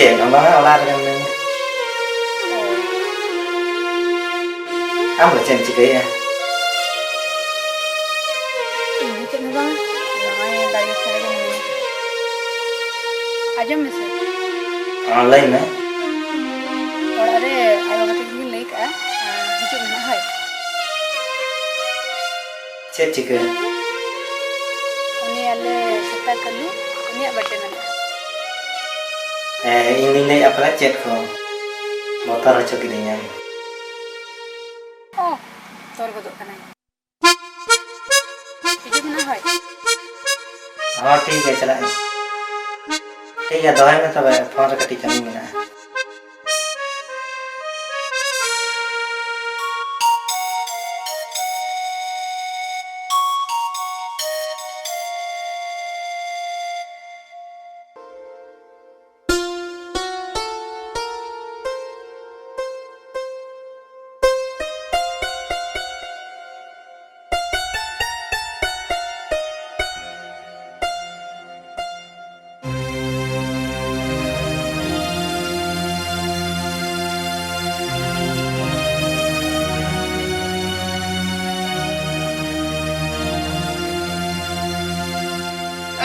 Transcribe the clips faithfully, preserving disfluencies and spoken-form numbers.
ᱪᱮᱫ ᱦᱚᱸ ᱵᱟᱝᱟ, ᱚᱲᱟᱜ ᱨᱮᱜᱮ ᱢᱤᱱᱟᱹᱧᱟ᱾ ᱟᱢ ᱫᱚ ᱪᱮᱫ ᱮᱢ ᱪᱤᱠᱟᱹᱭᱮᱫᱼᱟ? ᱤᱧ ᱦᱚᱸ ᱪᱮᱫ ᱦᱚᱸ ᱵᱟᱝᱟ, ᱱᱚᱜᱼᱚᱭ ᱵᱟᱲᱜᱮ ᱥᱮᱫ ᱨᱮᱜᱮ ᱢᱤᱱᱟᱹᱧᱟ᱾ ᱟᱸᱡᱚᱢ ᱢᱮᱥᱮ᱾ ᱦᱚᱸ, ᱞᱟᱹᱭ ᱢᱮ᱾ ᱚᱲᱟᱜ ᱨᱮ ᱟᱭᱳ ᱵᱟᱵᱟ ᱛᱟᱹᱠᱤᱱ ᱠᱤᱱ ᱞᱟᱹᱭ ᱠᱟᱜᱼᱟ, ᱟᱨ ᱦᱤᱡᱩᱜ ᱢᱮ ᱱᱟᱜ, ᱦᱳᱭ᱾ ᱪᱮᱫ ᱪᱤᱠᱟᱹ? ᱩᱱᱤ ᱟᱞᱮ ᱥᱮᱛᱟ ᱠᱟᱹᱞᱩ, ᱩᱱᱤᱭᱟᱜ ᱵᱟᱨᱛᱷᱰᱮ ᱢᱮᱱᱟᱜᱼᱟ᱾ ᱦᱮᱸ, ᱤᱧ ᱫᱩᱧ ᱞᱟᱹᱭᱮᱫᱼᱟ ᱯᱟᱞᱮ ᱪᱮᱫ ᱠᱚ ᱵᱚᱛᱚᱨ ᱦᱚᱪᱚ ᱠᱤᱫᱤᱧᱟ᱾ ᱚ, ᱵᱚᱛᱚᱨ ᱜᱚᱫᱚᱜ ᱠᱟᱱᱟᱭ᱾ ᱦᱤᱡᱩᱜ ᱢᱮ ᱱᱟ ᱦᱳᱭ᱾ ᱦᱚᱸ, ᱴᱷᱤᱠ ᱜᱮᱭᱟ, ᱪᱟᱞᱟᱜ ᱟᱹᱧ᱾ ᱴᱷᱤᱠ ᱜᱮᱭᱟ, ᱫᱚᱦᱚᱭ ᱢᱮ ᱛᱚᱵᱮ, ᱯᱷᱳᱱ ᱨᱮ ᱠᱟᱹᱴᱤᱡ ᱠᱟᱹᱢᱤ ᱢᱮᱱᱟᱜᱼᱟ᱾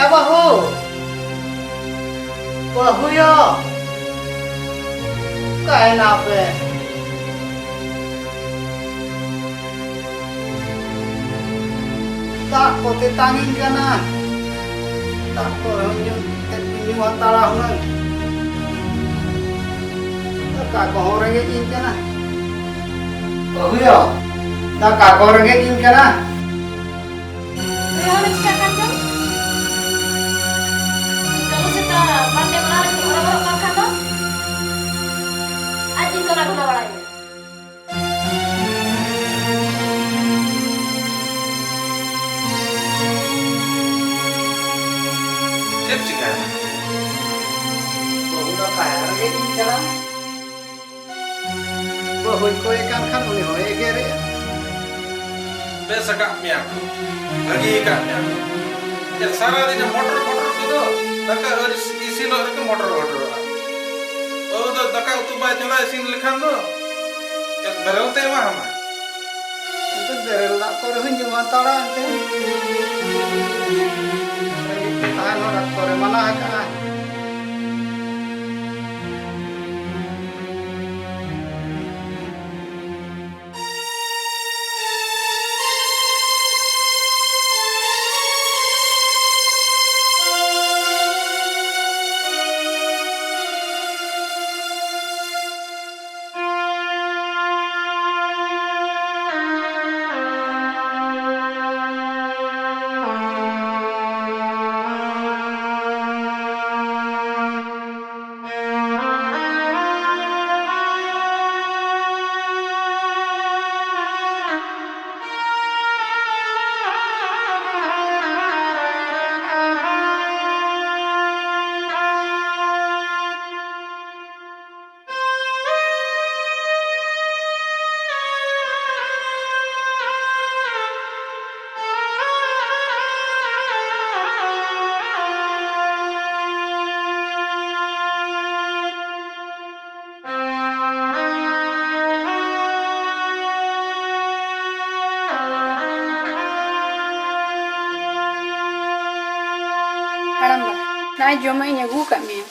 ᱮ ᱵᱟᱹᱦᱩ, ᱵᱟᱹᱦᱩᱭᱟ, ᱚᱠᱟᱭᱮᱱᱟ ᱯᱮ? ᱫᱟᱜ ᱠᱚ ᱛᱮᱛᱟᱝᱤᱧ ᱠᱟᱱᱟ, ᱫᱟᱜ ᱠᱚ ᱧᱩ, ᱧᱩ ᱦᱟᱛᱟᱲᱟ ᱦᱩᱱᱟᱹᱝ᱾ ᱫᱟᱠᱟ ᱠᱚᱦᱚᱸ ᱨᱮᱸᱜᱮᱡ ᱤᱧ ᱠᱟᱱᱟ᱾ ᱵᱟᱹᱦᱩᱭᱟ, ᱫᱟᱠᱟ ᱠᱚ ᱨᱮᱸᱜᱮᱡ ᱤᱧ ᱠᱟᱱᱟ᱾ ᱱᱩᱭ ᱦᱚᱲ ᱫᱚ ᱪᱤᱠᱟᱹᱜ ᱠᱟᱱ ᱪᱚᱝ? ᱠᱟᱹᱞᱩ ᱥᱮᱛᱟ ᱵᱟᱨᱛᱮ ᱵᱮᱲᱟ ᱨᱮ ᱦᱚᱨᱚᱵᱚᱨᱚᱜ ᱠᱟᱱ ᱠᱷᱟᱱ ᱫᱚ? ᱟᱡ ᱜᱤᱧ ᱪᱟᱞᱟᱣ ᱜᱷᱚᱴᱟ ᱵᱟᱲᱟᱭᱮᱭᱟ᱾ ᱪᱮᱫ ᱪᱤᱠᱟᱹᱭᱮᱱᱟ? ᱵᱟᱹᱦᱩ ᱫᱚ ᱛᱟᱭᱟᱨ ᱜᱮ ᱤᱧ ᱠᱟᱱᱟ᱾ ᱵᱟᱹᱦᱩᱧ ᱠᱚᱭᱮ ᱠᱟᱱ ᱠᱷᱟᱱ ᱩᱱᱤ ᱦᱚᱸᱭ ᱮᱜᱮᱨᱮᱜᱼᱟ᱾ ᱵᱮᱥ ᱟᱠᱟᱫ ᱢᱮᱭᱟ ᱠᱚ, ᱵᱷᱟᱹᱜᱤ ᱟᱠᱟᱫ ᱢᱮᱭᱟ ᱠᱚ᱾ ᱪᱮᱫ ᱥᱟᱨᱟ ᱫᱤᱱ ᱢᱚᱴᱚᱨ ᱢᱚᱴᱚᱨ ᱠᱚᱫᱚ, ᱫᱟᱠᱟ ᱟᱹᱣᱨᱤ ᱤᱥᱤᱱᱚᱜ ᱨᱮᱜᱮ ᱢᱚᱴᱚᱨ ᱢᱚᱴᱚᱨᱚᱜᱼᱟ᱾ ᱵᱟᱹᱦᱩ ᱫᱚ ᱫᱟᱠᱟ ᱩᱛᱩ ᱵᱟᱭ ᱪᱚᱸᱫᱟ ᱤᱥᱤᱱ ᱞᱮᱠᱷᱟᱱ ᱫᱚ ᱪᱮᱫ ᱵᱮᱨᱮᱞ ᱛᱮ ᱮᱢᱟ ᱦᱟᱢᱟ? ᱮᱱᱛᱮ ᱵᱮᱨᱮᱞ ᱫᱟᱜ ᱠᱚᱨᱮ ᱦᱚᱸᱧ ᱧᱩ ᱦᱟᱛᱟᱲᱟ ᱮᱱᱛᱮ᱾ ᱨᱮᱸᱜᱮᱡ ᱛᱮ ᱛᱟᱦᱮᱱ ᱦᱚᱸ ᱰᱟᱠᱛᱚᱨᱮ ᱢᱟᱱᱟ ᱟᱠᱟᱫᱼᱟ᱾ ᱦᱟᱲᱟᱢᱵᱟ, ᱱᱚᱜᱼᱚᱭ ᱡᱚᱢᱟᱜ ᱤᱧ ᱟᱹᱜᱩ ᱟᱠᱟᱫ ᱢᱮᱭᱟ᱾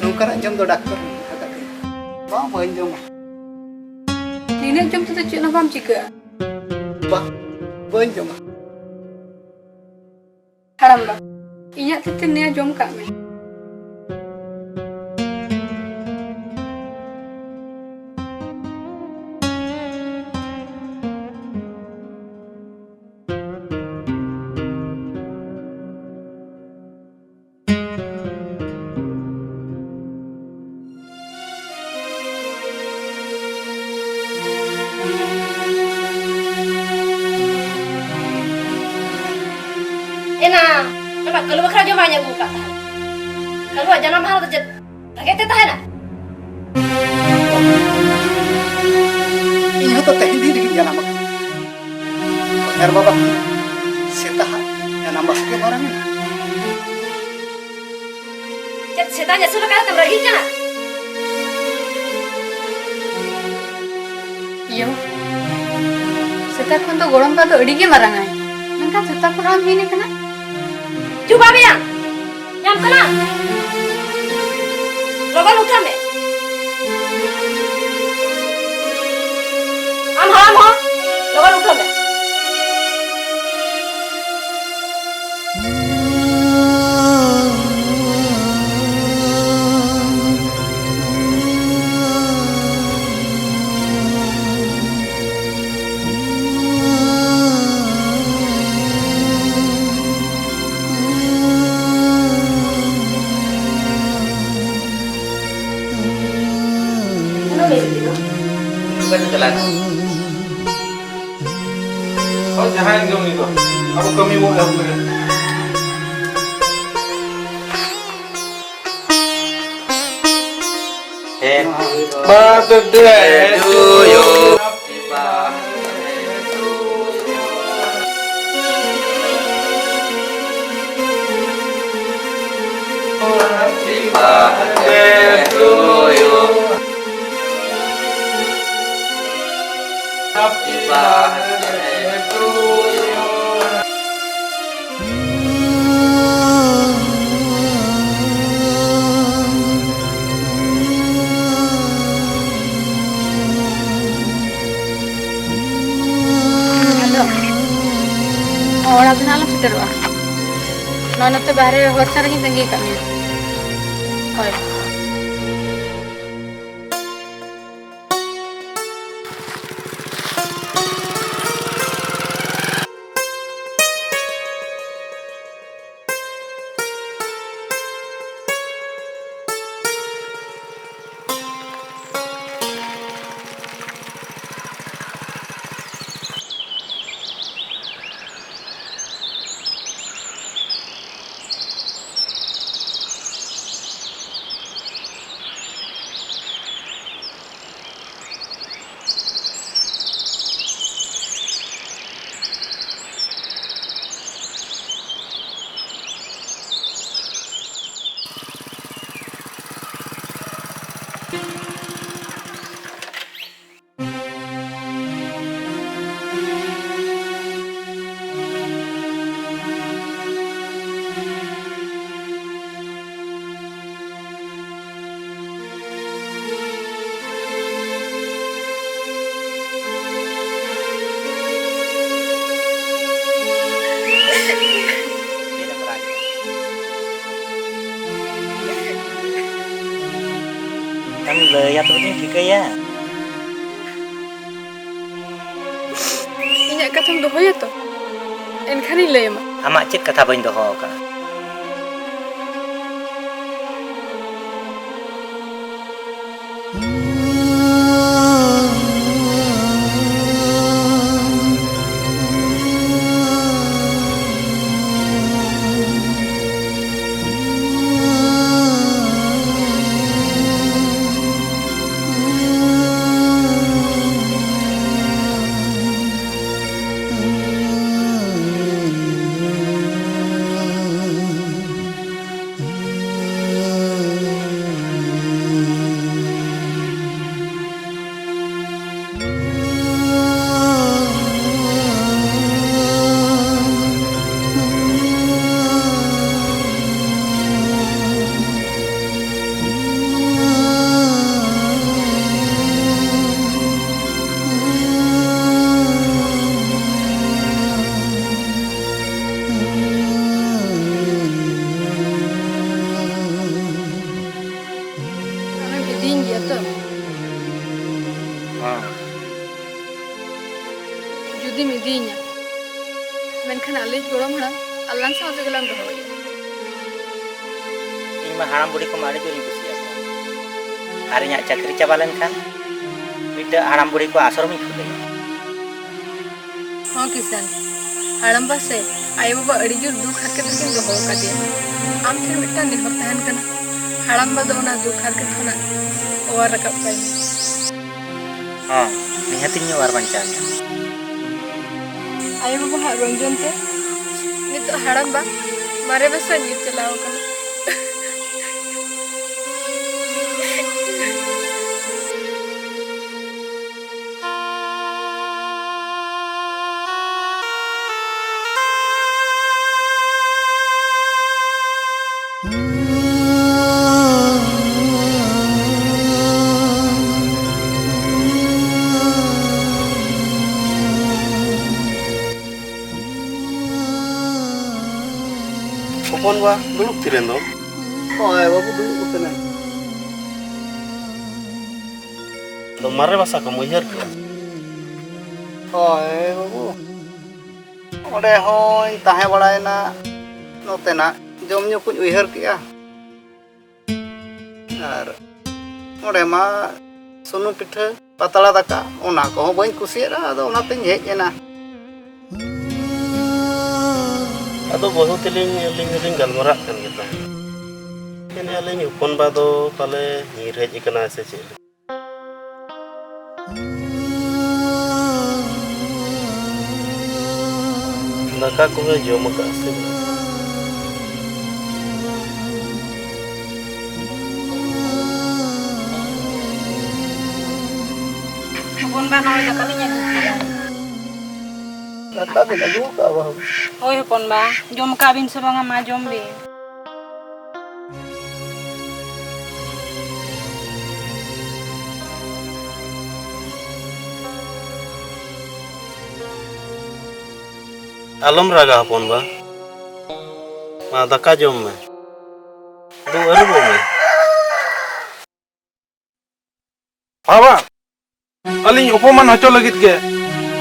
ᱱᱚᱝᱠᱟᱱᱟᱜ ᱡᱚᱢ ᱫᱚ ᱰᱟᱠᱛᱚᱨ ᱢᱮᱱ ᱟᱠᱟᱫ ᱛᱤᱧᱟ᱾ ᱵᱟᱝ, ᱵᱟᱹᱧ ᱡᱚᱢᱟ᱾ ᱱᱤᱱᱟᱹᱜ ᱡᱚᱢ ᱛᱮᱫᱚ ᱪᱮᱫ ᱦᱚᱸ ᱵᱟᱢ ᱪᱤᱠᱟᱹᱜᱼᱟ᱾ ᱵᱟ, ᱵᱟᱹᱧ ᱡᱚᱢᱟ᱾ ᱦᱟᱲᱟᱢᱵᱟ, ᱤᱧᱟᱹᱜ ᱛᱤ ᱛᱮ ᱱᱤᱭᱟᱹ ᱡᱚᱢ ᱠᱟᱜ ᱢᱮ᱾ ᱮᱱᱟ, ᱚᱱᱟ ᱠᱟᱹᱞᱩ ᱵᱟᱠᱷᱨᱟ ᱡᱚᱢᱟᱜ ᱤᱧ ᱟᱹᱜᱩ ᱟᱠᱟᱫ ᱛᱟᱦᱮᱸᱫ᱾ ᱠᱟᱹᱞᱩᱣᱟᱜ ᱡᱟᱱᱟᱢ ᱢᱟᱦᱟ ᱨᱮᱫᱚ ᱪᱮᱫ ᱵᱷᱟᱜᱮ ᱛᱮ ᱛᱟᱦᱮᱱᱟ? ᱤᱧ ᱦᱚᱸᱛᱚ ᱛᱮᱦᱮᱧ ᱫᱤᱱ ᱨᱮᱜᱤᱧ ᱡᱟᱱᱟᱢ ᱟᱠᱟᱱᱟ᱾ ᱦᱚᱧᱦᱟᱨ ᱵᱟᱵᱟ ᱠᱷᱚᱱ ᱥᱮᱛᱟᱜ ᱡᱟᱱᱟᱢ ᱵᱟᱥᱠᱮ ᱢᱟᱨᱟᱝ ᱮᱱᱟ᱾ ᱥᱮᱛᱟᱧ ᱟᱹᱥᱩᱞ ᱟᱠᱟᱫ ᱛᱮᱢ ᱨᱟᱹᱜᱤᱜ ᱠᱟᱱᱟ? ᱤᱭᱟᱹ, ᱥᱮᱛᱟ ᱠᱷᱚᱱ ᱫᱚ ᱜᱚᱲᱚᱢ ᱵᱟ ᱫᱚ ᱟᱹᱰᱤ ᱜᱮ ᱢᱟᱨᱟᱝ ᱟᱭ, ᱢᱮᱱᱠᱷᱟᱱ ᱥᱮᱛᱟ ᱠᱷᱚᱱ ᱟᱢ ᱦᱤᱱ ᱠᱟᱱᱟ᱾ ᱪᱩᱵᱟ ᱵᱮᱭᱟᱝ, ᱧᱟᱢ ᱠᱟᱱᱟ? ᱞᱚᱜᱚᱱ ᱩᱴᱷᱟᱹᱣ ᱢᱮ᱾ ᱟᱢ ᱦᱟᱲᱟᱢ ᱦᱚᱸ, ᱞᱚᱜᱚᱱ ᱩᱴᱷᱟᱹᱣ ᱢᱮ᱾ ᱦᱳᱭ, ᱡᱟᱦᱟᱸᱭ ᱜᱮ ᱩᱱᱤ ᱫᱚ᱾ ᱟᱵᱚ ᱠᱟᱹᱢᱤ ᱵᱚᱱ ᱮᱦᱚᱵ ᱞᱮᱜᱮ᱾ Happy birthday to you. Happy birthday to you. Happy birthday to you. Happy birthday to you. ᱟᱫᱚ ᱚᱲᱟᱜ ᱫᱚ ᱱᱟᱜ ᱞᱮ ᱥᱮᱴᱮᱨᱚᱜᱼᱟ᱾ ᱱᱚᱜᱼᱚᱭ ᱱᱚᱛᱮ ᱵᱟᱦᱨᱮ ᱦᱚᱨ ᱥᱮᱫ ᱨᱮᱜᱮᱧ ᱛᱟᱺᱜᱤ ᱟᱠᱟᱫ ᱢᱮᱭᱟ᱾ ᱦᱳᱭ᱾ ᱞᱟᱹᱭᱟ ᱛᱚᱵᱮ ᱛᱚᱧ ᱴᱷᱤᱠᱟᱹᱭᱟ᱾ ᱤᱧᱟᱹᱜ ᱠᱟᱛᱷᱟᱢ ᱫᱚᱦᱚᱭᱟ ᱛᱚ? ᱮᱱᱠᱷᱟᱱᱤᱧ ᱞᱟᱹᱭ ᱟᱢᱟ᱾ ᱟᱢᱟᱜ ᱪᱮᱫ ᱠᱟᱛᱷᱟ ᱵᱟᱹᱧ ᱫᱚᱦᱚ ᱟᱠᱟᱫᱼᱟ? ᱟᱢᱮᱢ ᱤᱫᱤᱭᱤᱧ ᱜᱮᱭᱟ ᱛᱚ? ᱦᱮᱸ᱾ ᱡᱩᱫᱤᱢ ᱤᱫᱤᱭᱤᱧᱟ, ᱢᱮᱱᱠᱷᱟᱱ ᱟᱞᱮᱭᱤᱡ ᱜᱚᱲᱚᱢ ᱦᱟᱲᱟᱢ ᱟᱞᱟᱝ ᱥᱟᱶ ᱛᱮᱜᱮ ᱞᱟᱝ ᱫᱚᱦᱚᱭᱮᱭᱟ᱾ ᱤᱧ ᱢᱟ ᱦᱟᱲᱟᱢ ᱵᱩᱲᱦᱤ ᱠᱚᱢᱟ ᱟᱹᱰᱤ ᱡᱳᱨᱤᱧ ᱠᱩᱥᱤᱭᱟᱠᱚᱣᱟ᱾ ᱟᱨ ᱤᱧᱟᱹᱜ ᱪᱟᱹᱠᱨᱤ ᱪᱟᱵᱟ ᱞᱮᱱᱠᱷᱟᱱ ᱢᱤᱫᱴᱟᱹᱝ ᱦᱟᱲᱟᱢ ᱵᱩᱲᱦᱤ ᱠᱚ ᱟᱥᱨᱚᱢᱤᱧ ᱠᱷᱩᱞᱟᱹᱭᱟ᱾ ᱦᱚᱸ ᱠᱤᱥᱟᱱ, ᱦᱟᱲᱟᱢᱵᱟ ᱥᱮ ᱟᱭᱳᱼᱵᱟᱵᱟ ᱟᱹᱰᱤ ᱡᱳᱨ ᱫᱩᱠ ᱦᱟᱨᱠᱮᱛ ᱨᱮᱠᱤᱱ ᱫᱚᱦᱚ ᱟᱠᱟᱫᱮᱭᱟ᱾ ᱟᱢ ᱴᱷᱮᱱ ᱢᱤᱫᱴᱟᱝ ᱱᱮᱦᱚᱨ ᱛᱟᱦᱮᱱ ᱠᱟᱱᱟ, ᱦᱟᱲᱟᱢᱵᱟ ᱫᱚ ᱚᱱᱟ ᱫᱩᱠ ᱦᱟᱨᱠᱮᱛ ᱠᱷᱚᱱᱟᱜ ᱚᱣᱟᱨ ᱨᱟᱠᱟᱵ ᱠᱟᱭ ᱢᱮ᱾ ᱦᱚᱸ, ᱱᱤᱦᱟᱹᱛᱤᱧ ᱚᱣᱟᱨ ᱵᱟᱧᱪᱟᱣ ᱢᱮᱭᱟ᱾ ᱟᱭᱳᱼᱵᱟᱵᱟ ᱦᱟᱜ ᱨᱚᱱᱡᱚᱱ ᱛᱮ ᱱᱤᱛᱚᱜ ᱦᱟᱲᱟᱢᱵᱟ ᱢᱟᱨᱮ ᱵᱮᱥᱟ ᱧᱤᱨ ᱪᱟᱞᱟᱣ ᱟᱠᱟᱱᱟ᱾ ᱦᱚᱯᱚᱱ ᱵᱟ, ᱫᱩᱲᱩᱵ ᱛᱷᱤᱨ ᱮᱱ ᱫᱚ᱾ ᱦᱳᱭ ᱵᱟᱹᱵᱩ, ᱫᱩᱲᱩᱵ ᱟᱠᱟᱱᱟᱭ᱾ ᱟᱫᱚ ᱢᱟᱨᱮ ᱵᱟᱥᱟ ᱠᱚᱢ ᱩᱭᱦᱟᱹᱨ ᱠᱮᱜᱼᱟ? ᱦᱳᱭ ᱵᱟᱹᱵᱩ, ᱚᱸᱰᱮ ᱦᱚᱸᱧ ᱛᱟᱦᱮᱸ ᱵᱟᱲᱟᱭᱮᱱᱟ, ᱱᱚᱛᱮᱱᱟᱜ ᱡᱚᱢ ᱧᱩ ᱠᱚᱧ ᱩᱭᱦᱟᱹᱨ ᱠᱮᱜᱼᱟ᱾ ᱟᱨ ᱚᱸᱰᱮ ᱢᱟ ᱥᱩᱱᱩᱢ ᱯᱤᱴᱷᱟᱹ, ᱯᱟᱛᱲᱟ ᱫᱟᱠᱟ, ᱚᱱᱟ ᱠᱚᱦᱚᱸ ᱵᱟᱹᱧ ᱠᱩᱥᱤᱭᱟᱜᱼᱟ, ᱟᱫᱚ ᱚᱱᱟᱛᱤᱧ ᱦᱮᱡ ᱮᱱᱟ᱾ ᱟᱫᱚ ᱵᱟᱹᱦᱩ ᱛᱮᱞᱤᱧ ᱟᱹᱞᱤᱧ ᱦᱚᱸᱞᱤᱧ ᱜᱟᱞᱢᱟᱨᱟᱜ ᱠᱟᱱ ᱜᱮ ᱛᱟᱦᱮᱸᱫ᱾ ᱢᱮᱱᱮᱫᱼᱟ ᱞᱤᱧ, ᱦᱚᱯᱚᱱ ᱵᱟ ᱫᱚ ᱯᱟᱞᱮ ᱧᱤᱨ ᱦᱮᱡ ᱟᱠᱟᱱᱟᱭ ᱥᱮ ᱪᱮᱫ? ᱫᱟᱠᱟ ᱠᱚᱯᱮ ᱡᱚᱢ ᱟᱠᱟᱫᱼᱟ ᱥᱮ ᱵᱟᱝ? ᱦᱚᱯᱚᱱ ᱵᱟ, ᱱᱚᱜᱼᱚᱭ ᱫᱟᱠᱟ ᱞᱤᱧ ᱟᱹᱜᱩ ᱠᱮᱫᱟ᱾ ᱫᱟᱠᱟ ᱵᱤᱱ ᱟᱹᱜᱩ ᱟᱠᱟᱫᱼᱟ, ᱵᱟᱹᱦᱩ? ᱦᱳᱭ ᱦᱚᱯᱚᱱ ᱵᱟ, ᱡᱚᱢ ᱟᱠᱟᱫ ᱵᱤᱱ ᱥᱮ ᱵᱟᱝᱟ? ᱢᱟ ᱡᱚᱢ ᱵᱤᱱ᱾ ᱟᱞᱚᱢ ᱨᱟᱜᱟ ᱦᱚᱯᱚᱱ ᱵᱟ, ᱢᱟ ᱫᱟᱠᱟ ᱡᱚᱢ ᱢᱮ, ᱫᱩ ᱟᱹᱨᱩᱵᱚᱜ ᱢᱮ᱾ ᱵᱟᱵᱟ, ᱟᱹᱞᱤᱧ ᱚᱯᱚᱢᱟᱱ ᱦᱚᱪᱚ ᱞᱟᱹᱜᱤᱫ ᱜᱮ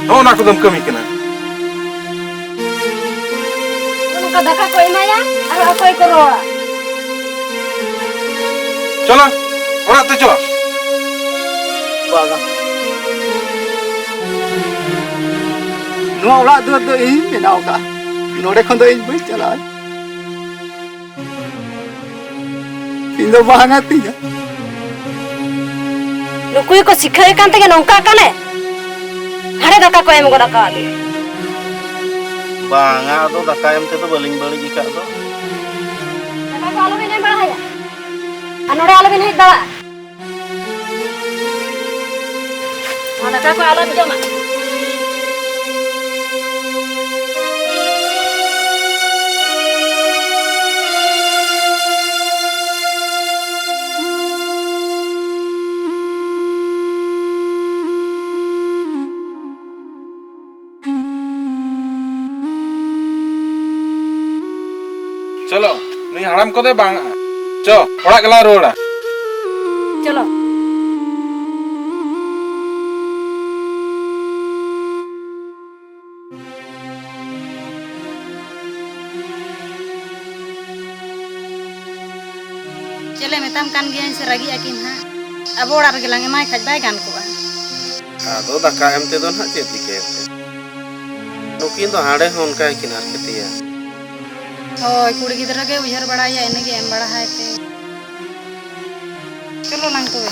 ᱱᱚᱜᱼᱚ ᱱᱟ ᱠᱚᱫᱚᱢ ᱠᱟᱹᱢᱤ ᱠᱟᱱᱟ᱾ ᱱᱚᱝᱠᱟ ᱫᱟᱠᱟ ᱠᱚ ᱮᱢᱟᱭᱟ ᱟᱨ ᱚᱠᱚᱭ ᱠᱚ ᱨᱚᱲᱟ? ᱪᱚᱞᱚ, ᱚᱲᱟᱜ ᱛᱮ ᱪᱚ᱾ ᱵᱟᱝᱟ, ᱱᱚᱣᱟ ᱚᱲᱟᱜ ᱫᱩᱣᱟᱹᱨ ᱫᱚ ᱤᱧ ᱵᱮᱱᱟᱣ ᱠᱟᱜᱼᱟ, ᱱᱚᱰᱮ ᱠᱷᱚᱱ ᱫᱚ ᱤᱧ ᱵᱟᱹᱧ ᱪᱟᱞᱟᱜᱼᱟ᱾ ᱤᱧ ᱫᱚ ᱵᱟᱝ ᱟᱹᱛᱤᱧᱟ᱾ ᱱᱩᱠᱩ ᱜᱮᱠᱚ ᱥᱤᱠᱷᱟᱹᱣᱮ ᱠᱟᱱ ᱛᱮᱜᱮ ᱱᱚᱝᱠᱟ ᱠᱟᱱᱮ᱾ ᱦᱟᱲᱮ ᱫᱟᱠᱟ ᱠᱚ ᱮᱢ ᱜᱚᱫ ᱟᱠᱟᱣᱟᱫ ᱢᱮᱭᱟ᱾ ᱵᱟᱝᱟ, ᱟᱫᱚ ᱫᱟᱠᱟ ᱮᱢ ᱛᱮᱫᱚ ᱵᱟᱹᱞᱤᱧ ᱵᱟᱹᱲᱤᱡ ᱟᱠᱟᱫ ᱫᱚ᱾ ᱫᱟᱠᱟ ᱠᱚ ᱟᱞᱚᱵᱤᱱ ᱮᱢ ᱵᱟᱲᱟᱭᱟ᱾ ᱟᱨ ᱱᱚᱰᱮ ᱟᱞᱚᱵᱤᱱ ᱦᱮᱡ ᱵᱟᱲᱟᱜᱼᱟ᱾ ᱟᱨ ᱫᱟᱠᱟ ᱠᱚ ᱟᱞᱚᱢ ᱡᱚᱢᱟ᱾ ᱪᱚᱞᱚ, ᱱᱩᱭ ᱦᱟᱲᱟᱢ ᱠᱚᱫᱚᱭ ᱵᱟᱝᱟᱜᱼᱟ᱾ ᱪᱚ, ᱚᱲᱟᱜ ᱜᱮᱞᱟᱝ ᱨᱩᱣᱟᱹᱲᱟ᱾ ᱪᱚᱞᱚ᱾ ᱪᱮᱫ ᱞᱮ ᱢᱮᱛᱟᱢ ᱠᱟᱱ ᱜᱮᱭᱟᱹᱧ ᱥᱮ, ᱨᱟᱹᱜᱤᱜ ᱟᱹᱠᱤᱱ ᱦᱟᱸᱜ᱾ ᱟᱵᱚ ᱚᱲᱟᱜ ᱨᱮᱜᱮ ᱞᱟᱝ ᱮᱢᱟᱭ ᱠᱷᱟᱡ ᱵᱟᱭ ᱜᱟᱱ ᱠᱚᱜᱼᱟ? ᱟᱫᱚ ᱫᱟᱠᱟ ᱮᱢ ᱛᱮᱫᱚ ᱱᱟᱦᱟᱜ ᱪᱮᱫ ᱪᱤᱠᱟᱹᱭᱮᱱ ᱛᱮ? ᱱᱩᱠᱤᱱ ᱫᱚ ᱦᱟᱸᱰᱮ ᱦᱚᱸ ᱚᱱᱠᱟ ᱜᱮᱠᱤᱱ ᱦᱟᱨᱠᱮᱛᱮᱭᱟ᱾ ᱦᱳᱭ, ᱠᱩᱲᱤ ᱜᱤᱫᱽᱨᱟᱹ ᱜᱮ ᱩᱭᱦᱟᱹᱨ ᱵᱟᱲᱟᱭᱟ, ᱤᱱᱟᱹᱜᱮ ᱮᱢ ᱵᱟᱲᱟ ᱦᱟᱭ ᱯᱮ᱾ ᱪᱚᱞᱚ ᱱᱟᱝ ᱛᱚᱵᱮ᱾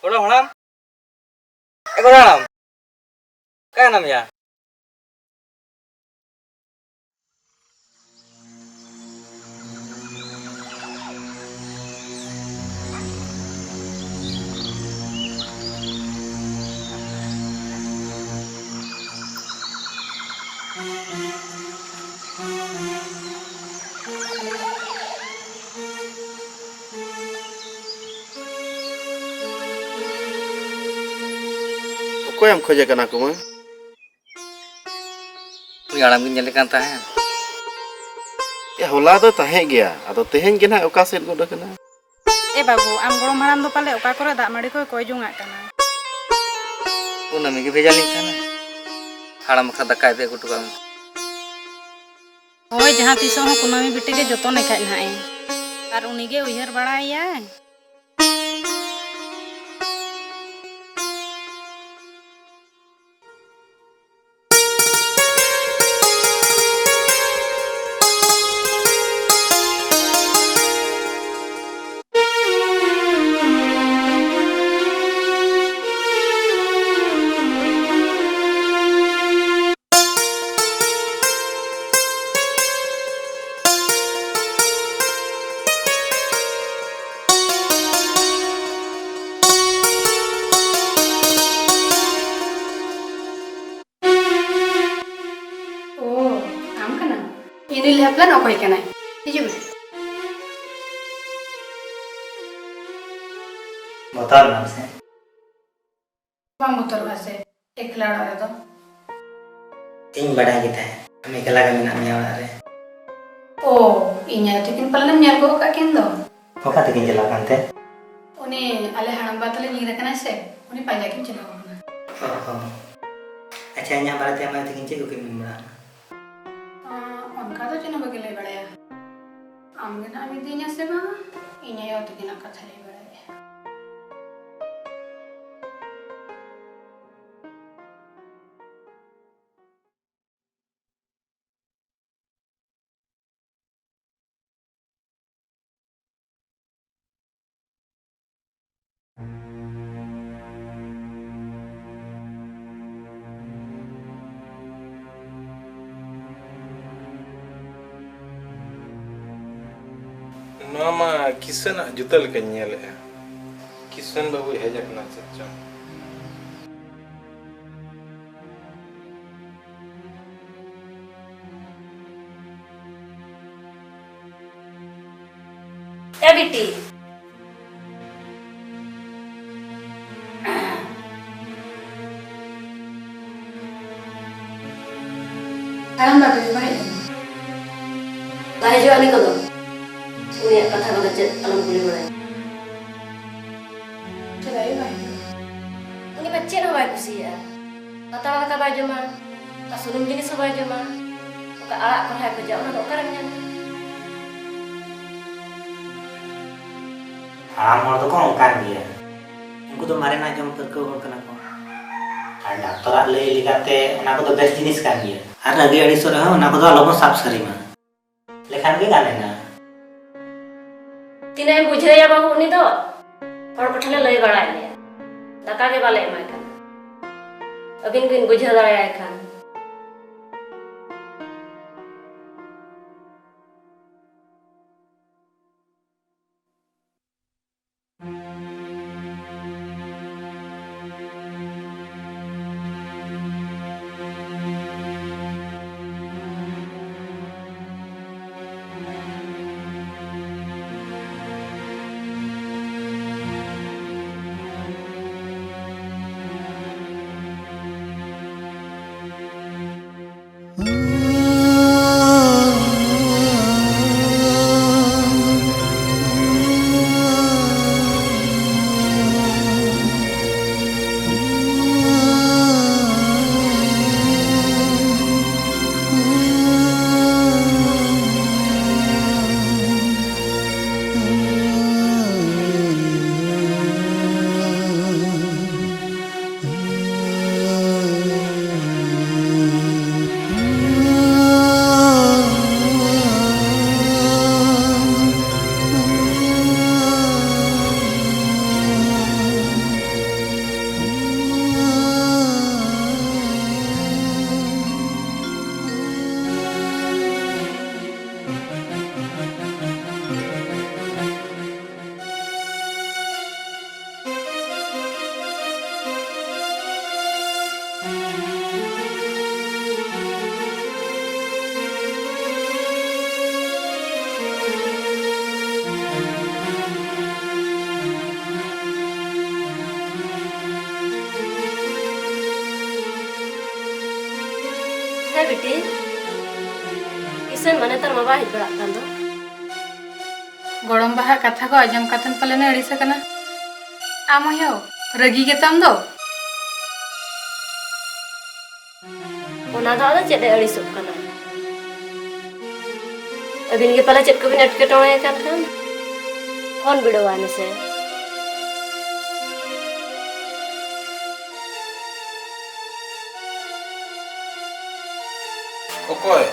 ᱜᱚᱲᱚᱢ ᱦᱟᱲᱟᱢ, ᱮ ᱜᱚᱲᱚᱢ ᱦᱟᱲᱟᱢ, ᱚᱠᱟᱭ ᱱᱟᱢ ᱭᱟ? ᱚᱠᱚᱭᱮᱢ ᱠᱷᱚᱡᱮ ᱠᱟᱱᱟ ᱠᱩᱢᱟᱹᱝ? ᱩᱱᱤ ᱦᱟᱲᱟᱢ ᱜᱤᱧ ᱧᱮᱞᱮ ᱠᱟᱱ ᱛᱟᱦᱮᱸᱫ᱾ ᱮ, ᱦᱚᱞᱟ ᱫᱚ ᱛᱟᱦᱮᱸ ᱜᱮᱭᱟ, ᱟᱫᱚ ᱛᱮᱦᱮᱧ ᱜᱮ ᱱᱟᱦᱟᱜ ᱚᱠᱟ ᱥᱮᱫ ᱜᱚᱫ ᱟᱠᱟᱱᱟ? ᱮ ᱵᱟᱹᱵᱩ, ᱟᱢ ᱜᱚᱲᱚᱢ ᱦᱟᱲᱟᱢ ᱫᱚ ᱯᱟᱞᱮ ᱚᱠᱟ ᱠᱚᱨᱮ ᱫᱟᱜ ᱢᱟᱹᱰᱤ ᱠᱚᱭ ᱠᱚᱭ ᱡᱚᱝᱟᱜ ᱠᱟᱱᱟ᱾ ᱠᱩᱱᱟᱹᱢᱤ ᱜᱮ ᱵᱷᱮᱡᱟ ᱞᱤᱧ ᱛᱟᱦᱮᱱᱟ᱾ ᱦᱟᱲᱟᱢ ᱵᱟᱠᱷᱨᱟ ᱫᱟᱠᱟᱭ ᱯᱮ ᱟᱹᱜᱩ ᱦᱚᱴᱚ ᱠᱟᱜ ᱢᱮ᱾ ᱦᱳᱭ, ᱡᱟᱦᱟᱸ ᱛᱤᱥᱚᱜ ᱦᱚᱸ ᱠᱩᱱᱟᱹᱢᱤ ᱵᱤᱴᱤ ᱜᱮ ᱡᱚᱛᱚᱱᱮ ᱠᱷᱟᱡ ᱱᱟᱦᱟᱜ ᱮ᱾ ᱟᱨ ᱩᱱᱤ ᱜᱮ ᱩᱭᱦᱟᱹᱨ ᱵᱟᱲᱟᱭᱮᱭᱟᱭ᱾ ᱤᱧ ᱞᱮᱯᱞᱟᱱ ᱚᱠᱚᱭ ᱠᱟᱱᱟᱭ? ᱦᱤᱡᱩᱜ ᱢᱮ᱾ ᱵᱚᱛᱚᱨ ᱮᱱᱟᱢ ᱥᱮ? ᱵᱟᱢ ᱵᱚᱛᱚᱨᱚᱜᱼᱟ ᱥᱮ ᱮᱠᱞᱟ ᱚᱲᱟᱜ ᱨᱮᱫᱚ? ᱤᱧ ᱵᱟᱰᱟᱭ ᱜᱮ ᱛᱟᱦᱮᱸᱫ ᱟᱢ ᱮᱠᱞᱟ ᱜᱮ ᱢᱮᱱᱟᱜ ᱢᱮᱭᱟ ᱚᱲᱟᱜ ᱨᱮ᱾ ᱳ, ᱤᱧ ᱟᱭᱳ ᱛᱟᱹᱠᱤᱱ ᱯᱟᱞᱮᱱ ᱮᱢ ᱧᱮᱞ ᱜᱚᱫ ᱟᱠᱟᱫ ᱠᱤᱱ ᱫᱚ᱾ ᱚᱠᱟ ᱛᱮᱠᱤᱱ ᱪᱟᱞᱟᱣ ᱠᱟᱱ ᱛᱮ? ᱩᱱᱤ ᱟᱞᱮ ᱦᱟᱲᱟᱢ ᱵᱟ ᱛᱟᱞᱮ ᱧᱤᱨ ᱟᱠᱟᱱᱟᱭ ᱥᱮ, ᱩᱱᱤ ᱯᱟᱸᱡᱟ ᱠᱤᱱ ᱪᱟᱞᱟᱣ ᱟᱠᱟᱱᱟ᱾ ᱚ ᱦᱚᱸ᱾ ᱟᱪᱪᱷᱟ, ᱤᱧᱟᱹᱜ ᱵᱟᱨᱮᱛᱮ ᱟᱢ ᱟᱭᱳ ᱛᱟᱹᱠᱤᱱ ᱪᱮᱫ ᱠᱚᱠᱤᱱ ᱢᱮᱱ ᱵᱟᱲᱟ ᱟᱢᱟ? ᱟᱸ, ᱚᱱᱠᱟ ᱫᱚ ᱪᱮᱫ ᱦᱚᱸ ᱵᱟᱹᱠᱤᱱ ᱞᱟᱹᱭ ᱵᱟᱲᱟᱭᱟ᱾ ᱟᱢ ᱜᱮ ᱱᱟᱜ ᱮᱢ ᱤᱫᱤᱧᱟ ᱥᱮ ᱵᱟᱝᱟ? ᱤᱧ ᱟᱭᱳ ᱛᱟᱹᱠᱤᱱᱟᱜ ᱠᱟᱛᱷᱟ ᱞᱟᱹᱭ ᱵᱟᱲᱟᱭᱟ᱾ ᱱᱚᱣᱟ ᱢᱟ ᱠᱤᱥᱟᱹᱱᱟᱜ ᱡᱩᱛᱟᱹ ᱞᱮᱠᱟᱧ ᱧᱮᱞᱮᱜᱼᱟ᱾ ᱠᱤᱥᱟᱹᱱ ᱵᱟᱹᱵᱩᱭ ᱦᱮᱡ ᱟᱠᱟᱱᱟ ᱪᱮᱫ ᱪᱚᱝ? ᱮ ᱵᱤᱴᱤ᱾ ᱦᱟᱲᱟᱢ ᱵᱟ ᱛᱟᱠᱚ ᱠᱚ ᱦᱮᱡ ᱞᱮᱱᱟ᱾ ᱵᱟᱭ ᱦᱤᱡᱩᱜᱼᱟ ᱩᱱᱤ ᱠᱚᱫᱚ᱾ ᱩᱱᱤᱭᱟᱜ ᱠᱟᱛᱷᱟ ᱠᱚᱫᱚ ᱪᱮᱫ ᱟᱞᱚᱢ ᱠᱩᱞᱤ ᱵᱟᱲᱟᱭᱟ᱾ ᱪᱮᱫᱟᱜ ᱭᱳ ᱵᱟᱭ ᱦᱤᱡᱩᱜᱼᱟ? ᱩᱱᱤ ᱢᱟ ᱪᱮᱫ ᱦᱚᱸ ᱵᱟᱭ ᱠᱩᱥᱤᱭᱟᱜᱼᱟ᱾ ᱯᱟᱛᱲᱟ ᱫᱟᱠᱟ ᱵᱟᱭ ᱡᱚᱢᱟ, ᱚᱠᱟ ᱥᱩᱱᱩᱢ ᱡᱤᱱᱤᱥ ᱦᱚᱸ ᱵᱟᱭ ᱡᱚᱢᱟ, ᱚᱠᱟ ᱟᱲᱟᱜ ᱠᱚᱨᱦᱟᱭ ᱠᱷᱚᱡᱟ, ᱚᱱᱟ ᱫᱚ ᱚᱠᱟᱨᱮᱢ ᱧᱟᱢᱟ? ᱦᱟᱲᱟᱢ ᱦᱚᱲ ᱫᱚᱠᱚ ᱚᱱᱠᱟᱱ ᱜᱮᱭᱟ᱾ ᱩᱱᱠᱩ ᱫᱚ ᱢᱟᱨᱮᱱᱟᱜ ᱡᱚᱢ ᱯᱟᱹᱨᱠᱟᱹᱣ ᱦᱚᱲ ᱠᱟᱱᱟ ᱠᱚ᱾ ᱟᱨ ᱰᱟᱠᱛᱚᱨᱟᱜ ᱞᱟᱹᱭ ᱞᱮᱠᱟᱛᱮ ᱚᱱᱟ ᱠᱚᱫᱚ ᱵᱮᱥ ᱡᱤᱱᱤᱥ ᱠᱟᱱ ᱜᱮᱭᱟ᱾ ᱟᱨ ᱨᱟᱹᱜᱤ ᱟᱹᱲᱤᱥᱚᱜ ᱨᱮᱦᱚᱸ ᱚᱱᱟ ᱠᱚᱫᱚ ᱟᱞᱚᱵᱚᱱ ᱥᱟᱵ ᱥᱟᱹᱨᱤ ᱢᱟ᱾ ᱞᱮᱠᱷᱟᱱ ᱜᱮ ᱜᱟᱱ ᱮᱱᱟ᱾ ᱛᱤᱱᱟᱹᱜ ᱮᱢ ᱵᱩᱡᱷᱟᱹᱣᱮᱭᱟ ᱵᱟᱹᱵᱩ ᱩᱱᱤ ᱫᱚ? ᱦᱚᱲ ᱠᱚᱴᱷᱮᱱ ᱞᱮ ᱞᱟᱹᱭ ᱵᱟᱲᱟᱭᱮᱫ ᱞᱮᱭᱟ, ᱫᱟᱠᱟ ᱜᱮ ᱵᱟᱞᱮ ᱮᱢᱟᱭ ᱠᱟᱱᱟ᱾ ᱟᱹᱵᱤᱱ ᱵᱤᱱ ᱵᱩᱡᱷᱟᱹᱣ ᱫᱟᱲᱮᱭᱟᱭ ᱠᱷᱟᱱ᱾ ᱵᱤᱴᱤ, ᱠᱤᱥᱟᱹᱱ ᱢᱟ ᱱᱮᱛᱟᱨ ᱢᱟ ᱵᱟᱭ ᱦᱮᱡ ᱵᱟᱲᱟᱜ ᱠᱟᱱ ᱫᱚ᱾ ᱜᱚᱲᱚᱢ ᱵᱟᱦᱟᱜ ᱠᱟᱛᱷᱟ ᱠᱚ ᱟᱸᱡᱚᱢ ᱠᱟᱛᱮᱱ ᱯᱟᱞᱮᱱ ᱮ ᱟᱹᱲᱤᱥ ᱟᱠᱟᱱᱟ᱾ ᱟᱢ ᱟᱭᱳ, ᱨᱟᱹᱜᱤ ᱜᱮᱛᱟᱢ ᱫᱚ᱾ ᱚᱱᱟ ᱫᱚ ᱟᱫᱚ ᱪᱮᱫ ᱮ ᱟᱹᱲᱤᱥᱚᱜ ᱠᱟᱱᱟ? ᱟᱹᱵᱤᱱ ᱜᱮ ᱯᱟᱞᱮ ᱪᱮᱫ ᱠᱚᱵᱤᱱ ᱮᱴᱠᱮᱴᱚᱬᱮ ᱟᱠᱟᱱ ᱠᱷᱟᱱ ᱯᱷᱳᱱ ᱵᱤᱰᱟᱹᱣᱟᱭ ᱢᱮᱥᱮ᱾ ᱚᱠᱚᱭ?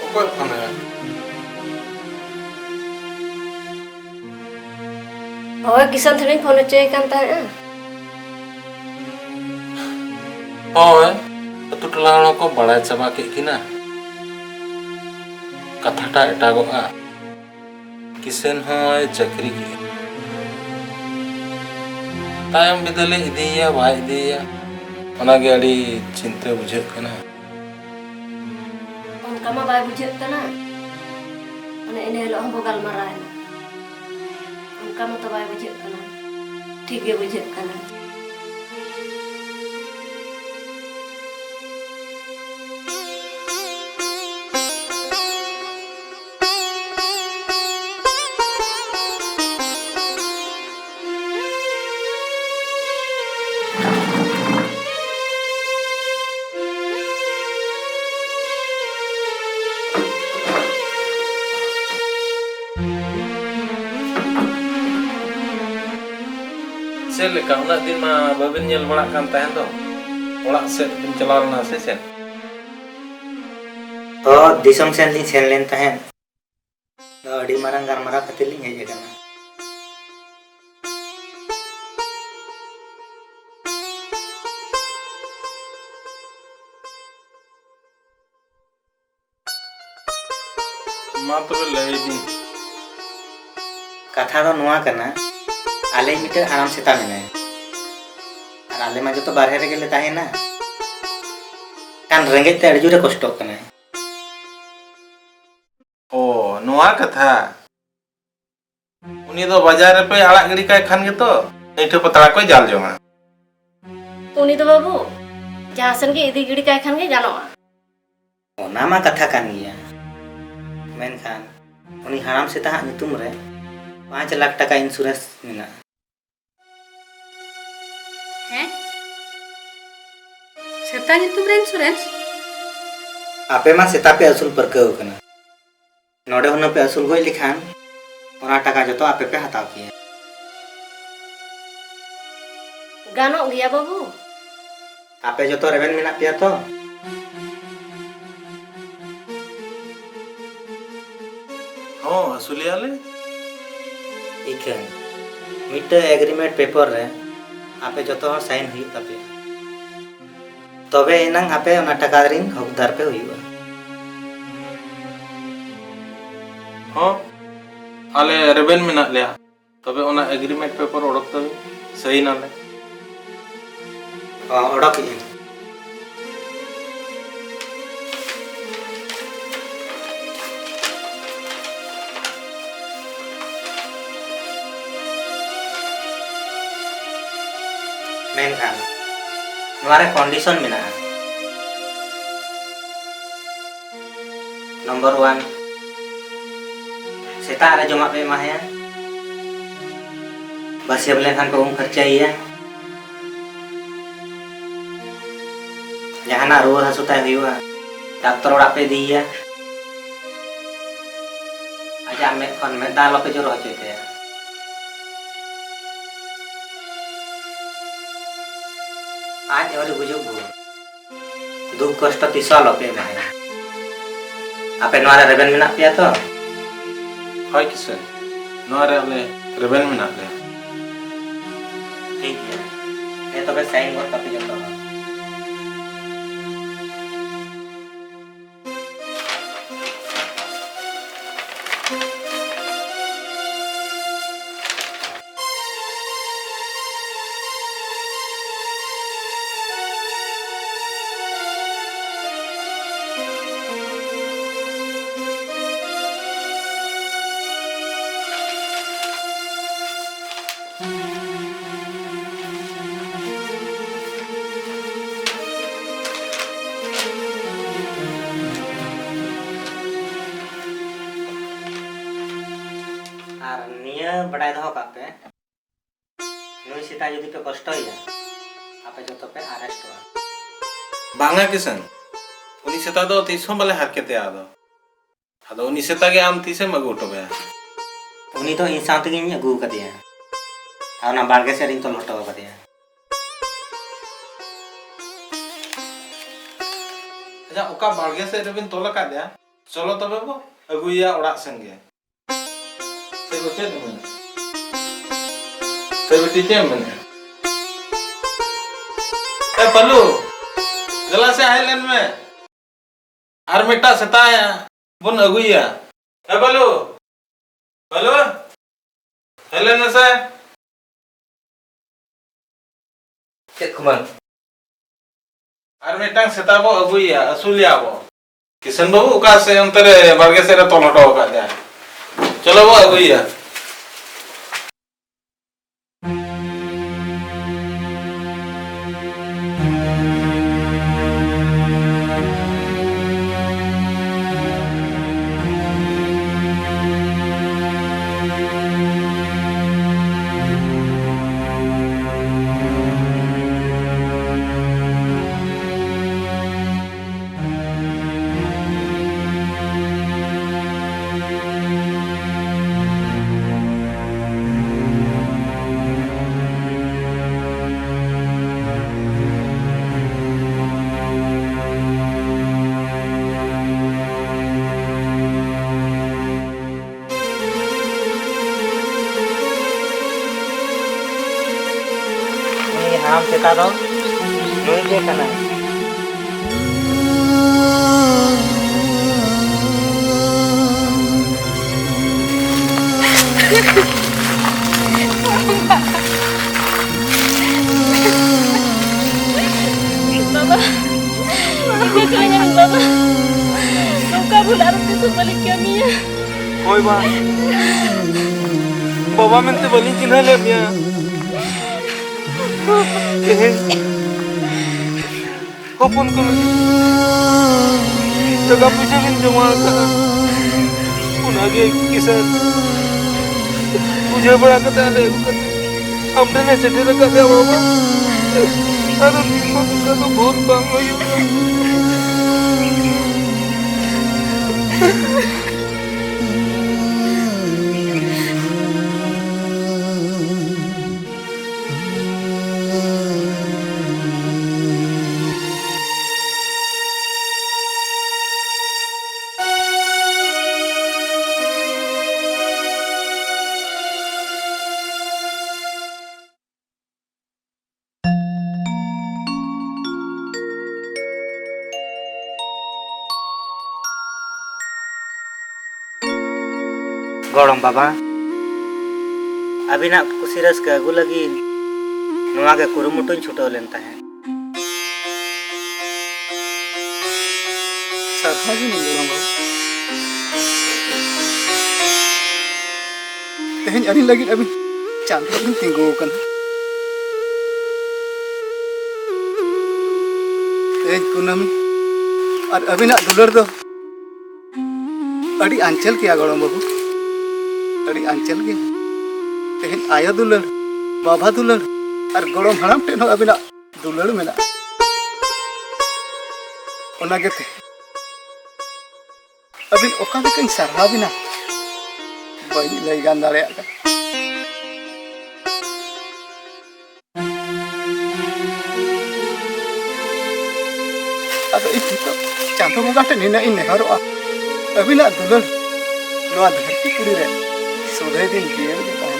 ᱚᱠᱚᱭ ᱯᱷᱳᱱ ᱟᱭᱟ? ᱦᱳᱭ, ᱠᱤᱥᱟᱱ ᱴᱷᱮᱱᱤᱧ ᱯᱷᱳᱱ ᱦᱚᱪᱚᱭᱮ ᱠᱟᱱ ᱛᱟᱦᱮᱸᱫᱼᱟ᱾ ᱦᱳᱭ, ᱟᱹᱛᱩ ᱴᱚᱞᱟ ᱦᱚᱲ ᱦᱚᱸᱠᱚ ᱵᱟᱲᱟᱭ ᱪᱟᱵᱟ ᱠᱮᱫ ᱠᱤᱱᱟ᱾ ᱠᱟᱛᱷᱟᱴᱟᱜ ᱮᱴᱟᱜᱚᱜᱼᱟ᱾ ᱠᱤᱥᱟᱹᱱ ᱦᱚᱸᱭ ᱪᱟᱹᱠᱨᱤ ᱠᱮᱫᱼᱟ᱾ ᱛᱟᱭᱚᱢ ᱵᱤᱫᱟᱹᱞᱮ ᱤᱫᱤᱭᱮᱭᱟ, ᱵᱟᱭ ᱤᱫᱤᱭᱮᱭᱟ, ᱚᱱᱟᱜᱮ ᱟᱹᱰᱤ ᱪᱤᱱᱛᱟᱹ ᱵᱩᱡᱷᱟᱹᱜ ᱠᱟᱱᱟ᱾ ᱚᱱᱠᱟ ᱢᱟ ᱵᱟᱭ ᱵᱩᱡᱷᱟᱹᱜ ᱠᱟᱱᱟ᱾ ᱚᱱᱮ ᱤᱱᱟᱹ ᱦᱤᱞᱳᱜ ᱦᱚᱸᱵᱚ ᱜᱟᱞᱢᱟᱨᱟᱣ ᱮᱱᱟ᱾ ᱚᱱᱠᱟ ᱢᱟᱛᱚ ᱵᱟᱭ ᱵᱩᱡᱷᱟᱹᱜ ᱠᱟᱱᱟ᱾ ᱴᱷᱤᱠ ᱜᱮ ᱵᱩᱡᱷᱟᱹᱜ ᱠᱟᱱᱟ᱾ ᱪᱮᱫ ᱞᱮᱠᱟ ᱩᱱᱟᱹᱜ ᱫᱤᱱ ᱢᱟ ᱵᱟᱵᱤᱱ ᱧᱮᱞ ᱵᱟᱲᱟᱜ ᱠᱟᱱ ᱛᱟᱦᱮᱸ ᱫᱚ? ᱚᱲᱟᱜ ᱥᱮᱫ ᱵᱤᱱ ᱪᱟᱞᱟᱣ ᱞᱮᱱᱟ ᱥᱮ ᱪᱮᱫ? ᱚ, ᱫᱤᱥᱚᱢ ᱥᱮᱱ ᱞᱤᱧ ᱥᱮᱱ ᱞᱮᱱ ᱛᱟᱦᱮᱸᱫ᱾ ᱫᱚ ᱟᱹᱰᱤ ᱢᱟᱨᱟᱝ ᱜᱟᱞᱢᱟᱨᱟᱣ ᱠᱷᱟᱹᱛᱤᱨ ᱞᱤᱧ ᱦᱮᱡ ᱟᱠᱟᱱᱟ᱾ ᱢᱟ ᱛᱚᱵᱮ ᱞᱟᱹᱭ ᱵᱤᱱ᱾ ᱠᱟᱛᱷᱟ ᱫᱚ ᱱᱚᱣᱟ ᱠᱟᱱᱟ, ᱟᱞᱮ ᱢᱤᱫᱴᱮᱱ ᱦᱟᱲᱟᱢ ᱥᱮᱛᱟ ᱢᱮᱱᱟᱭᱟ᱾ ᱟᱨ ᱟᱞᱮ ᱢᱟ ᱡᱚᱛᱚ ᱵᱟᱨᱦᱮ ᱨᱮᱜᱮ ᱞᱮ ᱛᱟᱦᱮᱱᱟ᱾ ᱠᱷᱟᱱ ᱨᱮᱸᱜᱮᱡ ᱛᱮ ᱟᱹᱰᱤ ᱡᱳᱨᱮ ᱠᱚᱥᱴᱚᱜ ᱠᱟᱱᱟᱭ᱾ ᱚ, ᱱᱚᱣᱟ ᱠᱟᱛᱷᱟ᱾ ᱩᱱᱤ ᱫᱚ ᱵᱟᱡᱟᱨ ᱨᱮᱯᱮ ᱟᱲᱟᱜ ᱜᱤᱰᱤ ᱠᱟᱭ ᱠᱷᱟᱱ ᱜᱮᱛᱚ ᱟᱹᱭᱴᱷᱟᱹ ᱯᱟᱛᱲᱟ ᱠᱚᱭ ᱡᱟᱞ ᱡᱚᱝᱟ᱾ ᱩᱱᱤ ᱫᱚ ᱵᱟᱹᱵᱩ, ᱡᱟᱦᱟᱸ ᱥᱮᱱ ᱜᱮ ᱤᱫᱤ ᱜᱤᱰᱤ ᱠᱟᱭ ᱠᱷᱟᱱ ᱜᱮ ᱜᱟᱱᱚᱜᱼᱟ᱾ ᱚᱱᱟ ᱢᱟ ᱠᱟᱛᱷᱟ ᱠᱟᱱ ᱜᱮᱭᱟ, ᱢᱮᱱᱠᱷᱟᱱ ᱩᱱᱤ ᱦᱟᱲᱟᱢ ᱥᱮᱛᱟᱦᱟᱜ ᱧᱩᱛᱩᱢ ᱨᱮ ᱯᱟᱸᱪ ᱞᱟᱠᱷ ᱴᱟᱠᱟ ᱤᱱᱥᱩᱨᱮᱱᱥ ᱢᱮᱱᱟᱜᱼᱟ᱾ ᱦᱮᱸ? ᱥᱮᱛᱟ ᱧᱩᱛᱩᱢ ᱨᱮ ᱤᱱᱥᱩᱨᱮᱱᱥ? ᱟᱯᱮ ᱢᱟ ᱥᱮᱛᱟ ᱯᱮ ᱟᱹᱥᱩᱞ ᱯᱟᱹᱨᱠᱟᱹᱣ ᱟᱠᱟᱱᱟ, ᱱᱚᱰᱮ ᱦᱩᱱᱟᱹᱝ ᱯᱮ ᱟᱹᱥᱩᱞ ᱜᱚᱡ ᱞᱮᱠᱷᱟᱱ ᱚᱱᱟ ᱴᱟᱠᱟ ᱡᱚᱛᱚ ᱟᱯᱮ ᱯᱮ ᱦᱟᱛᱟᱣ ᱠᱮᱭᱟ᱾ ᱜᱟᱱᱚᱜ ᱜᱮᱭᱟ ᱵᱟᱹᱵᱩ᱾ ᱟᱯᱮ ᱡᱚᱛᱚ ᱨᱮᱵᱮᱱ ᱢᱮᱱᱟᱜ ᱯᱮᱭᱟ ᱛᱚ? ᱦᱚᱸ, ᱟᱹᱥᱩᱞᱮᱭᱟᱞᱮ᱾ ᱤᱠᱷᱟᱹᱱ ᱢᱤᱫᱴᱟᱹᱝ ᱮᱜᱽᱨᱤᱢᱮᱱᱴ ᱯᱮᱯᱟᱨ ᱨᱮ ᱟᱯᱮ ᱡᱚᱛᱚ ᱦᱚᱲ ᱥᱟᱭᱤᱱ ᱦᱩᱭᱩᱜ ᱛᱟᱯᱮᱭᱟ, ᱛᱚᱵᱮ ᱮᱱᱟᱝ ᱟᱯᱮ ᱚᱱᱟ ᱴᱟᱠᱟ ᱨᱤᱱ ᱦᱚᱠᱫᱟᱨ ᱯᱮ ᱦᱩᱭᱩᱜᱼᱟ᱾ ᱦᱚᱸ, ᱟᱞᱮ ᱨᱮᱵᱮᱱ ᱢᱮᱱᱟᱜ ᱞᱮᱭᱟ᱾ ᱛᱚᱵᱮ ᱚᱱᱟ ᱮᱜᱽᱨᱤᱢᱮᱱᱴ ᱯᱮᱯᱟᱨ ᱚᱰᱚᱠ ᱛᱟᱹᱵᱤᱱ, ᱥᱟᱹᱭᱤᱱᱟᱞᱮ᱾ ᱚ, ᱚᱰᱚᱠᱮᱜᱼᱟᱹᱧ᱾ ᱢᱮᱱᱠᱷᱟᱱ ᱱᱚᱣᱟ ᱨᱮ ᱠᱚᱱᱰᱤᱥᱚᱱ ᱢᱮᱱᱟᱜᱼᱟ᱾ ᱱᱚᱢᱵᱚᱨ ᱚᱣᱟᱱ, ᱥᱮᱛᱟᱜ ᱨᱮ ᱡᱚᱢᱟᱜ ᱯᱮ ᱮᱢᱟᱭᱟ, ᱵᱟᱹᱥᱭᱟᱹᱢ ᱞᱮᱱᱠᱷᱟᱱ ᱯᱮ ᱩᱢ ᱯᱷᱟᱨᱪᱟᱭᱮᱭᱟ, ᱡᱟᱦᱟᱱᱟᱜ ᱨᱩᱣᱟᱹ ᱦᱟᱹᱥᱩ ᱛᱟᱭ ᱦᱩᱭᱩᱜᱼᱟ, ᱰᱟᱠᱛᱚᱨ ᱚᱲᱟᱜ ᱯᱮ ᱤᱫᱤᱭᱮᱭᱟ, ᱟᱡᱟᱜ ᱢᱮᱫ ᱠᱷᱚᱱ ᱢᱮᱫ ᱫᱟᱜ ᱟᱞᱚᱯᱮ ᱡᱚᱨᱚ ᱦᱚᱪᱚᱭ ᱛᱟᱭᱟ᱾ ᱟᱡ ᱟᱹᱣᱨᱤ ᱜᱩᱡᱩᱜ ᱵᱷᱳᱨ ᱫᱩᱠ ᱠᱚᱥᱴᱚ ᱛᱤᱥ ᱦᱚᱸ ᱟᱞᱚᱯᱮ ᱮᱢᱟᱭᱟ᱾ ᱟᱯᱮ ᱱᱚᱣᱟ ᱨᱮ ᱨᱮᱵᱮᱱ ᱢᱮᱱᱟᱜ ᱯᱮᱭᱟ ᱛᱚ? ᱦᱳᱭ ᱠᱤᱥᱟᱹᱬ, ᱱᱚᱣᱟ ᱨᱮ ᱟᱞᱮ ᱨᱮᱵᱮᱱ ᱢᱮᱱᱟᱜ ᱞᱮᱭᱟ᱾ ᱴᱷᱤᱠ ᱜᱮᱭᱟ, ᱦᱮᱸ ᱛᱚᱵᱮ ᱥᱟᱭᱤᱱ ᱜᱚᱫ ᱠᱟᱯᱮ ᱡᱚᱛᱚ ᱦᱚᱲ᱾ ᱵᱟᱰᱟᱭ ᱫᱚᱦᱚ ᱠᱟᱜ ᱯᱮ, ᱱᱩᱭ ᱥᱮᱛᱟ ᱡᱩᱫᱤ ᱯᱮ ᱠᱚᱥᱴᱚᱭᱮᱭᱟ, ᱟᱯᱮ ᱡᱚᱛᱚ ᱯᱮ ᱟᱨᱮᱥᱴᱚᱜᱼᱟ᱾ ᱵᱟᱝᱟ ᱠᱤᱥᱟᱹᱱ, ᱩᱱᱤ ᱥᱮᱛᱟ ᱫᱚ ᱛᱤᱥ ᱦᱚᱸ ᱵᱟᱞᱮ ᱦᱟᱨᱠᱮᱛᱮᱭᱟ ᱟᱫᱚ᱾ ᱟᱫᱚ ᱩᱱᱤ ᱥᱮᱛᱟ ᱜᱮ ᱟᱢ ᱛᱤᱥᱮᱢ ᱟᱹᱜᱩ ᱦᱚᱴᱚ ᱠᱟᱭᱟ? ᱩᱱᱤ ᱫᱚ ᱤᱧ ᱥᱟᱶ ᱛᱮᱜᱮᱧ ᱟᱹᱜᱩ ᱟᱠᱟᱫᱮᱭᱟ᱾ ᱟᱨ ᱚᱱᱟ ᱵᱟᱲᱜᱮ ᱥᱮᱫ ᱨᱤᱧ ᱛᱚᱞ ᱦᱚᱴᱚ ᱟᱠᱟᱫᱮᱭᱟ᱾ ᱟᱪᱪᱷᱟ, ᱚᱠᱟ ᱵᱟᱲᱜᱮ ᱥᱮᱫ ᱨᱮᱵᱤᱱ ᱛᱚᱞ ᱟᱠᱟᱫᱮᱭᱟ? ᱪᱚᱞᱚ ᱛᱚᱵᱮ ᱵᱚ ᱟᱹᱜᱩᱭᱮᱭᱟ ᱚᱲᱟᱜ ᱥᱮᱱ ᱜᱮ᱾ ᱥᱮ ᱜᱚ ᱪᱮᱫ ᱮᱢ ᱢᱮᱱᱮᱫᱼᱟ? ᱥᱮ ᱵᱤᱴᱤ ᱪᱮᱫ ᱮᱢ ᱢᱮᱱᱮᱫᱼᱟ? ᱮ ᱯᱟᱞᱩ, ᱫᱮᱞᱟ ᱥᱮ ᱦᱮᱡ ᱞᱮᱱ ᱢᱮ᱾ ᱟᱨ ᱢᱤᱫᱴᱟᱝ ᱥᱮᱛᱟ ᱵᱚᱱ ᱟᱹᱜᱩᱭᱮᱭᱟ᱾ ᱮ ᱵᱟᱹᱞᱩ, ᱵᱟᱹᱞᱩ, ᱦᱮᱡ ᱞᱮᱱ ᱢᱮᱥᱮ᱾ ᱪᱮᱫ ᱠᱚ ᱵᱟᱝ? ᱟᱨ ᱢᱤᱫᱴᱟᱝ ᱥᱮᱛᱟ ᱵᱚ ᱟᱹᱜᱩᱭᱮᱭᱟ, ᱟᱹᱥᱩᱞᱮᱭᱟ ᱵᱚ᱾ ᱠᱤᱥᱟᱹᱱ ᱵᱟᱹᱵᱩ ᱚᱠᱟ ᱥᱮᱫ ᱚᱱᱛᱮ ᱨᱮ ᱵᱟᱲᱜᱮ ᱥᱮᱫ ᱨᱮ ᱛᱚᱞ ᱦᱚᱴᱚ ᱟᱠᱟᱫ ᱡᱟᱭ᱾ ᱪᱚᱞᱚ ᱵᱚ ᱟᱹᱜᱩᱭᱮᱭᱟ᱾ ᱩᱱᱤ ᱦᱟᱲᱟᱢ ᱥᱮᱛᱟ ᱫᱚ ᱱᱩᱭ ᱜᱮ ᱠᱟᱱᱟᱭ᱾ ᱵᱟᱵᱟ, ᱤᱧ ᱫᱚ ᱠᱟᱹᱧ ᱵᱟᱵᱟ, ᱱᱚᱝᱠᱟ ᱵᱷᱩᱞ ᱟᱨ ᱛᱤᱥ ᱦᱚᱸ ᱵᱟᱹᱞᱤᱧ ᱠᱟᱹᱢᱤᱭᱟ᱾ ᱦᱳᱭ ᱵᱟ, ᱵᱟᱵᱟ ᱢᱮᱱᱛᱮ ᱵᱟᱹᱞᱤᱧ ᱪᱤᱱᱦᱟᱹ ᱞᱮᱫ ᱢᱮᱭᱟ᱾ ᱛᱮᱦᱮᱧ ᱦᱚᱯᱚᱱ ᱠᱚ ᱞᱟᱹᱜᱤᱫ ᱴᱟᱠᱟ ᱯᱚᱭᱥᱟ ᱵᱤᱱ ᱡᱚᱢᱟ ᱟᱠᱟᱫᱼᱟ, ᱚᱱᱟᱜᱮ ᱠᱤᱥᱟᱹᱬ᱾ ᱵᱩᱡᱷᱟᱹᱣ ᱵᱟᱲᱟ ᱠᱟᱛᱮ ᱟᱞᱮ ᱟᱹᱜᱩ ᱠᱟᱛᱮ ᱟᱢ ᱴᱷᱮᱱ ᱮ ᱥᱮᱴᱮᱨ ᱟᱠᱟᱫ ᱞᱮᱭᱟ ᱵᱟᱵᱟ᱾ ᱟᱫᱚ ᱱᱤᱛᱚᱜ ᱱᱚᱝᱠᱟ ᱫᱚ ᱵᱷᱩᱞ ᱵᱟᱝ ᱦᱩᱭᱩᱜᱼᱟ᱾ ᱜᱚᱲᱚᱢ ᱵᱟᱵᱟ, ᱟᱹᱵᱤᱱᱟᱜ ᱠᱩᱥᱤ ᱨᱟᱹᱥᱠᱟᱹ ᱟᱹᱜᱩ ᱞᱟᱹᱜᱤᱫ ᱱᱚᱣᱟ ᱜᱮ ᱠᱩᱨᱩᱢᱩᱴᱩᱧ ᱪᱷᱩᱴᱟᱹᱣ ᱞᱮᱱ ᱛᱟᱦᱮᱸᱫ᱾ ᱥᱟᱨᱦᱟᱣ ᱜᱮ ᱢᱮᱱ ᱜᱟᱱᱚᱜᱼᱟ᱾ ᱛᱮᱦᱮᱧ ᱟᱹᱞᱤᱧ ᱞᱟᱹᱜᱤᱫ ᱟᱹᱵᱤᱱ ᱪᱟᱸᱫᱚ ᱵᱤᱱ ᱛᱤᱸᱜᱩ ᱟᱠᱟᱱᱟ᱾ ᱛᱮᱦᱮᱧ ᱠᱩᱱᱟᱹᱢᱤ ᱟᱨ ᱟᱹᱵᱤᱱᱟᱜ ᱫᱩᱞᱟᱹᱲ ᱫᱚ ᱟᱹᱰᱤ ᱟᱧᱪᱮᱞ ᱜᱮᱭᱟ ᱜᱚᱲᱚᱢ ᱵᱟᱹᱵᱩ, ᱟᱹᱰᱤ ᱟᱧᱪᱮᱞ ᱜᱮᱭᱟ᱾ ᱛᱮᱦᱮᱧ ᱟᱭᱳ ᱫᱩᱞᱟᱹᱲ, ᱵᱟᱵᱟ ᱫᱩᱞᱟᱹᱲ ᱟᱨ ᱜᱚᱲᱚᱢ ᱦᱟᱲᱟᱢ ᱴᱷᱮᱱ ᱦᱚᱸ ᱟᱹᱵᱤᱱᱟᱜ ᱫᱩᱞᱟᱹᱲ ᱢᱮᱱᱟᱜᱼᱟ᱾ ᱚᱱᱟ ᱜᱮ ᱛᱮᱦᱮᱧ ᱟᱹᱵᱤᱱ ᱚᱠᱟ ᱞᱮᱠᱟᱧ ᱥᱟᱨᱦᱟᱣ ᱵᱤᱱᱟ, ᱵᱟᱹᱧ ᱞᱟᱹᱭ ᱜᱟᱱ ᱫᱟᱲᱮᱭᱟᱜ ᱠᱟᱱᱟ᱾ ᱟᱫᱚ ᱤᱧ ᱱᱤᱛᱚᱜ ᱪᱟᱸᱫᱚ ᱵᱚᱸᱜᱟ ᱴᱷᱮᱱ ᱱᱤᱱᱟᱹᱜ ᱤᱧ ᱱᱮᱦᱚᱨᱚᱜᱼᱟ, ᱟᱹᱵᱤᱱᱟᱜ ᱫᱩᱞᱟᱹᱲ ᱱᱚᱣᱟ ᱫᱷᱟᱹᱨᱛᱤ ᱯᱩᱨᱤ ᱨᱮ ᱥᱚᱫᱟᱭ ᱫᱤᱱ ᱡᱤᱭᱟᱹᱲ ᱜᱮ ᱛᱟᱦᱮᱱ᱾